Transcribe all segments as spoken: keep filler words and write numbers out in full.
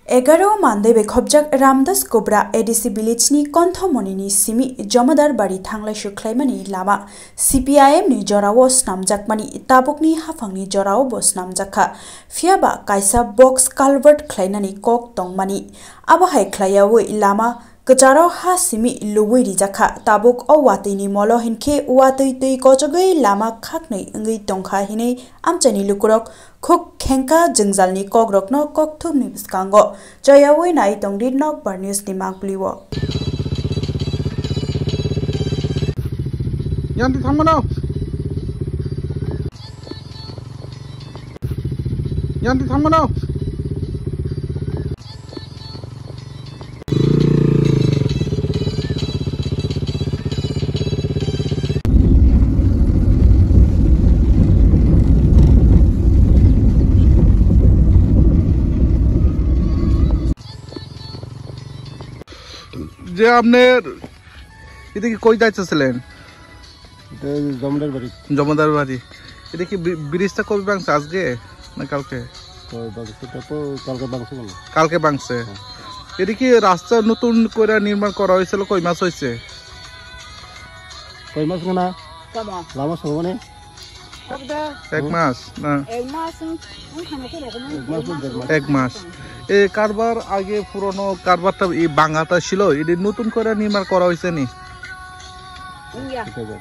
Egaroh Mandai bai khobjak Ramdas Kubra A D C village ni Konthomoni ni simi Jomadar bari thanglai sukhlaimani lama C P I M ni jorao snamjakmani tabukni haphangni jorao bo snamjakha. Phiyaba kaisa box culvert khlainani kok tongmani. Abo hai khlaiyawi lama kwcharo ha simi luwi rijakha. Tabuk o watwi ni molo hinkhe watwi twi kochogwi lama khaknwi wngwi tongkha hinwi amchaini lukurok khuk khengkha jwngjalni kokrokno kokthumni bwskango. Choyawi nai tongdi Nokbar News ni mangpili o. Yanti thangmano. Yanti thangmano. যে আপনার এটা কি কই যাইতেছিলেন? এটা জমিদার বাড়ি। জমিদার বাড়ি। এটা কি ব্রি-, ব্রিজটা কবে ভাঙছে, আজকে না কালকে? কবে ভাঙছে? তা তো কালকে ভাঙছে বলে। কালকে ভাঙছে। হ্যাঁ। এটা কি রাস্তা নতুন করে নির্মাণ করা হয়েছিল, কয় মাস হয়েছে? কয় মাস না? Tama. লামা সময় নেই। এক মাস না? এক মাস, এক মাস, দেড় মাস। এক মাস। এই কারবার আগে পুরনো কারবারটা, এই ভাঙাটা ছিল, এটা নতুন করে নির্মাণ করা হয়েছে নি? ইয়া। ঠিক আছে।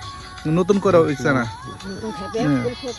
নতুন করে হয়েছে না? নতুন থাকে। হ্যাঁ।